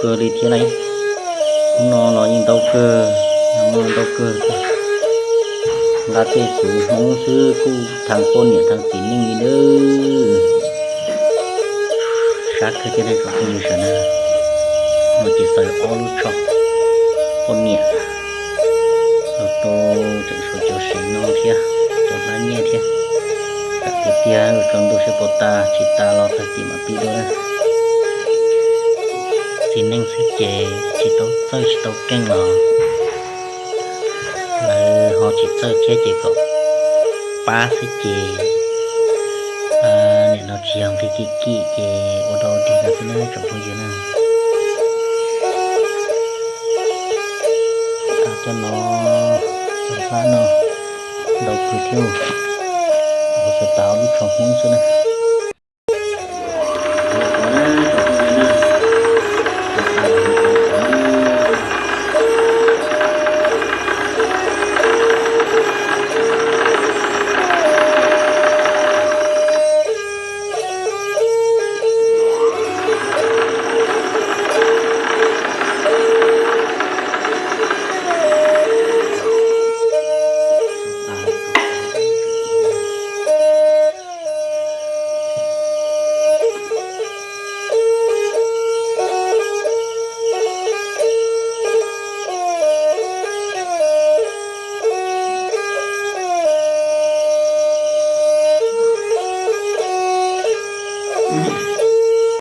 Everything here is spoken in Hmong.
Kawg li thiab lauj. Hnub no los yeej ntau kawg, hnub no ntau kawg thiab. Nqa tej xuv Hmoob xwb kuj thav poj niam thav txiv neej li nawb. Sab kawg thiab nej tsoom phooj ywg sawv daws. No ces xaws ob lub tsho poj niam los rau tseem tshuav cov sev no thiab, cov hlab nyiaj thiab. Tam tiag tiag tsaus ntuj seb puas tas, tsis tas los tag kis mam pib dua na. Txiv neej xwb ces tsis tau txawj tsis tau keej los lawv ho tsis txawj thiab ces kom pab xwb ces nim no tsis yog nqi kim kim ces ua dau dig no xwb na tsoom phooj ywg na. Cov no, cov hlab no ntau kawg thiab, kuv xaws tas ob lub tsho Hmoob xwb na.